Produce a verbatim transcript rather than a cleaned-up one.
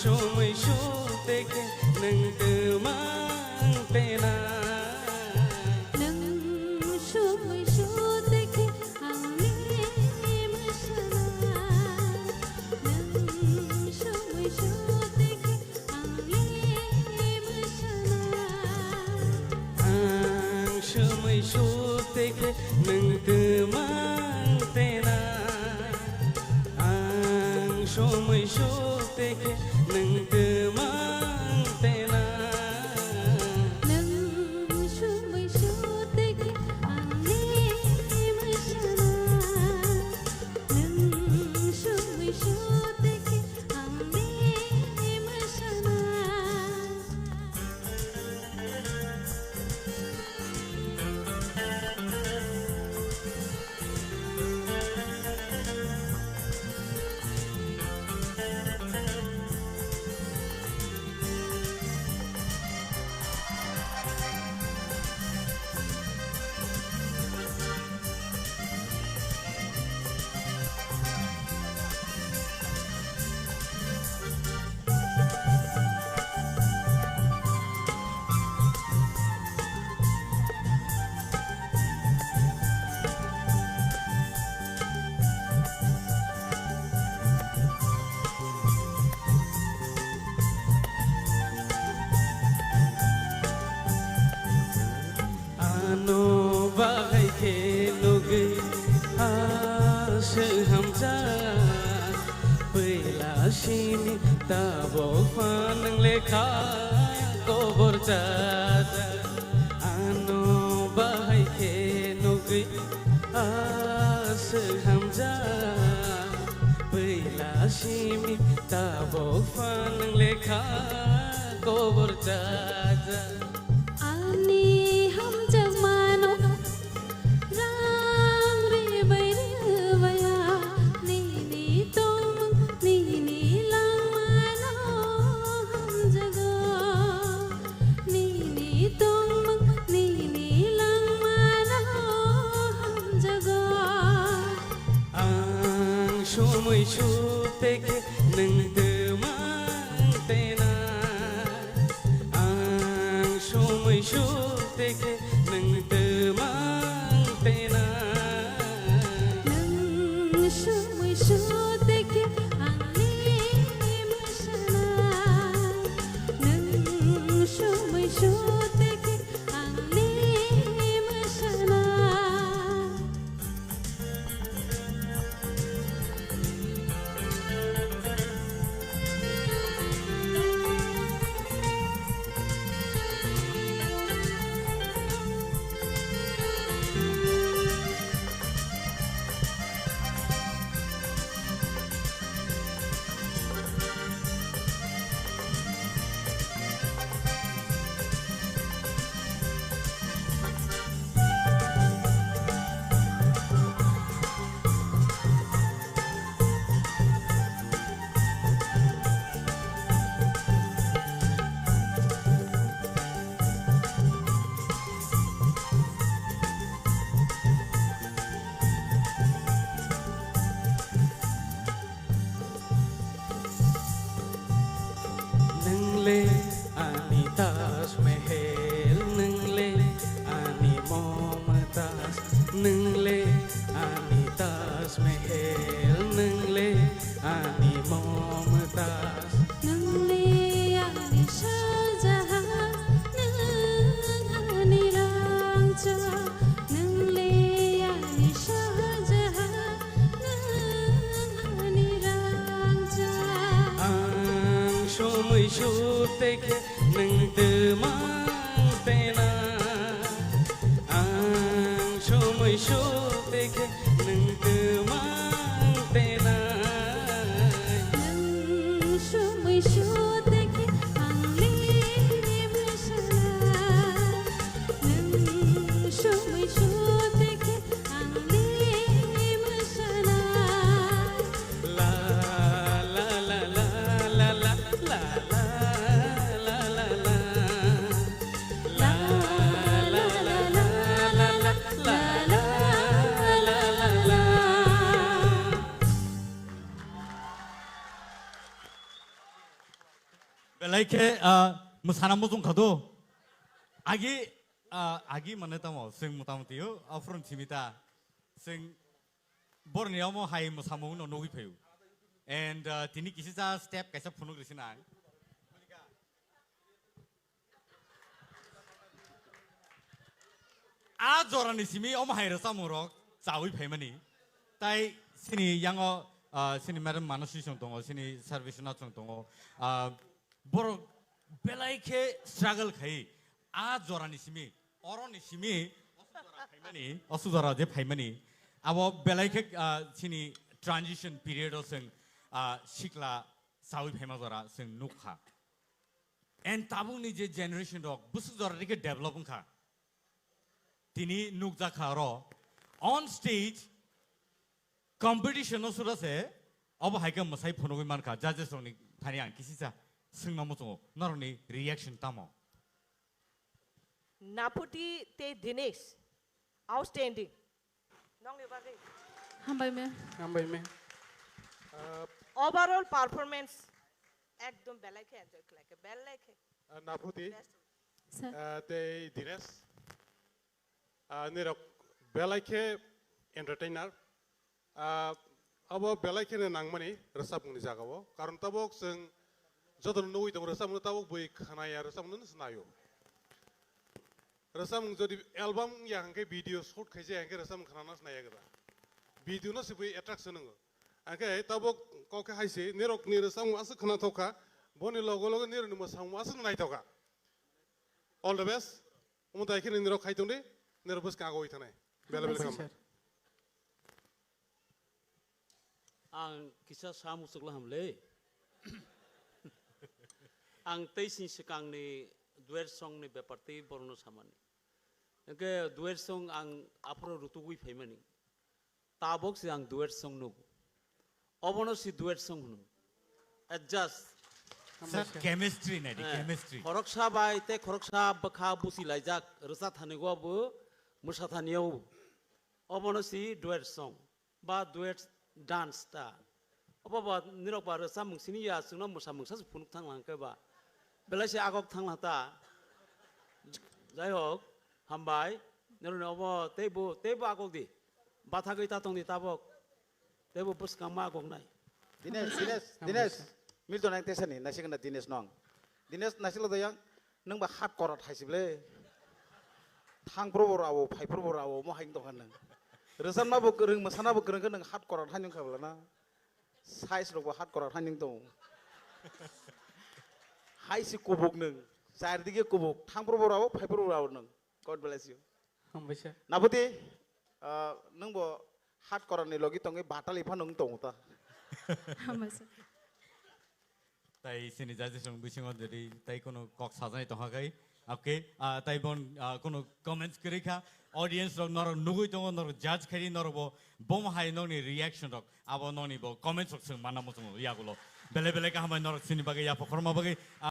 Sumui sute khe nwng twmang tena. Nwng sumui sute khe ang le mwsana. Nwng sumui sute khe ang le mwsana. Ang sumui sute khe nwng twmang tena. Ang sumui sute khe nwng twmang tena. Nwng sumui sute khe ang le mwsana. Nwng sumui sute khe ang le mwsana. Ano bahai khe nugwi aswk hamjak, puila simi tabok phan nwng lekha kobor chajak. Ano bahai khe nugwi aswk hamjak, puila simi tabok phan nwng lekha kobor chajak. Ani hamjakmano rang rwbai rwbaiya, nini tongmung nini langmano hamjago. Nini tongmung nini langmano hamjago. Ang sumui sute khe nwng twmang tena. Ang sumui sute khe nwng twmang tena. Nwng sumui sute khe ang le mwsana. Nwng sumui sute khe ang le mwsana. Nwng le ani Taj Mahal, nwng le ani Mumtaz, nwng le ani Taj Mahal, nwng le ani Mumtaz. Nwng le ani Shah Jahan, nwng ani rangchak, nwng le ani Shah Jahan. Ang sumui sute khe nwng twmang tena. Ang sumui sute khe nwng twmang tena. Nwng sumui sute khe ang le mwsana. Nwng sumui sute khe Belai khe, ah, mwsana muchung kha do. Agi, ah, agi mane tamo, chwng mota moti o, aphuru simi ta. Chwng borni omo hai mwsamung no nugwi phaio. And, ah, tini kisi cha step kaisa phunuk risi nang. A jorani simi omo hai rwchapmung rok chawi phaimani. Tai sini yango, ah, sini madam Manasi chwng tongo, sini Sarveshwrnath chwng tongo. Ah, borok belai khe struggle khai a jorani simi, oroni simi, osu jora phaimani, osu jora je phaimani. Abo belai khe, ah, sini transition period o chwng, ah, sikla chawi phaima jora chwng nukha. And tabukni je generation rok bwswk jora dikhe develop wngkha. Tini nukjakha oro on stage competition no sura se obo hai khe mwsai phunugwi mankha judges rokni thani ang kisisa swngna muchungo norokni reaction tamo? Naputi tei Dinesh, outstanding. Nongni bagwi. Hambai me. Hambai me. Ah, overall performance ekdom belai khe enjoy khlai khe, belai khe. Ah, Naputi, best. Sir. Ah, tei Dinesh. Ah, nirok belai khe entertainer. Ah, abo belai kheno nangmani rwchapmungni jagao. Karon tabuk chwng jotono nugwi tongo rwchapmungno tabuk bui khwnaya rwchapmungno se naio. Rwchapmung jodi album wngya hwnkhe video shoot khaijaya hwnkhe rwchapmung khwnana se naiya gwda. Video no se bui attraction wngo. Hwnkhe tabuk kok khe hai se nirokni rwchapmung aswk khwnathok kha, boni logo logo nirokni mwsamung aswk naithok kha. All the best. Omo tai khe nini rok khai tongdi, nini rok bwskang agoi thanai. Bela bela Hambai, kam. Sir. Ang kisa sa muchukla hamle. Ang tei sini swkangni duet song ni bepar tei borokno samani. Hwnkhe duet song ang aphuru rutugwi phaimani. Tabok se ang duet song nugo. Obono se duet song hwno. Adjust. Sir, chemistry nai di, eh, chemistry. Khoroksa bai tei khoroksa bwkha busi laijak rwchap thani go bo mwsa thani o. Obono se duet song ba duet dance ta. Obo ba nirok ba rwchapmung sini ya chwngno mwsamung sa se phunuk thang lang khe ba. Belai se agok thang lang ta. Jai hok, hambai. Nirok ni obo teibo, teibo agok di. Bathagwi ta tong di tabok. Teibo bwskang ma agok nai. Dinesh, Dinesh, Dinesh. Milton ang tesani, naisik na Dinesh nong. Dinesh, naisik lo dayang. Nwng ba hat korat hai sible. Thang pro bo rao, phai pro bo rao, mo hai tong kha nwng. Rwchapna bo kwrwng, mwsana bo kwrwng khe nwng hat korat hai nwng kha bla na. Size rok bo hat korat hai nwng tong. Hai si kubuk nwng. Char dige kubuk. Thang pro bo rao, phai pro bo rao nwng. God bless you. Hambai sir. Naputi, ah, nwng bo hat korat ni logi tongwi batal ipha nwng tong ta. Hambai sir. Tai sini judges rok bisingo jodi tai kono kok sajani tongkha kai, okay, ah, tai bon, ah, kono comments kwrwi kha, audience rok norok nugwi tongo, norok judge khairi, norok bo bomo hai nokni reaction rok, abo nokni bo comments rok chwng manna muchungo yagulo. Belai belai khe hambai norok sini bagwi, yapha khorma bagwi,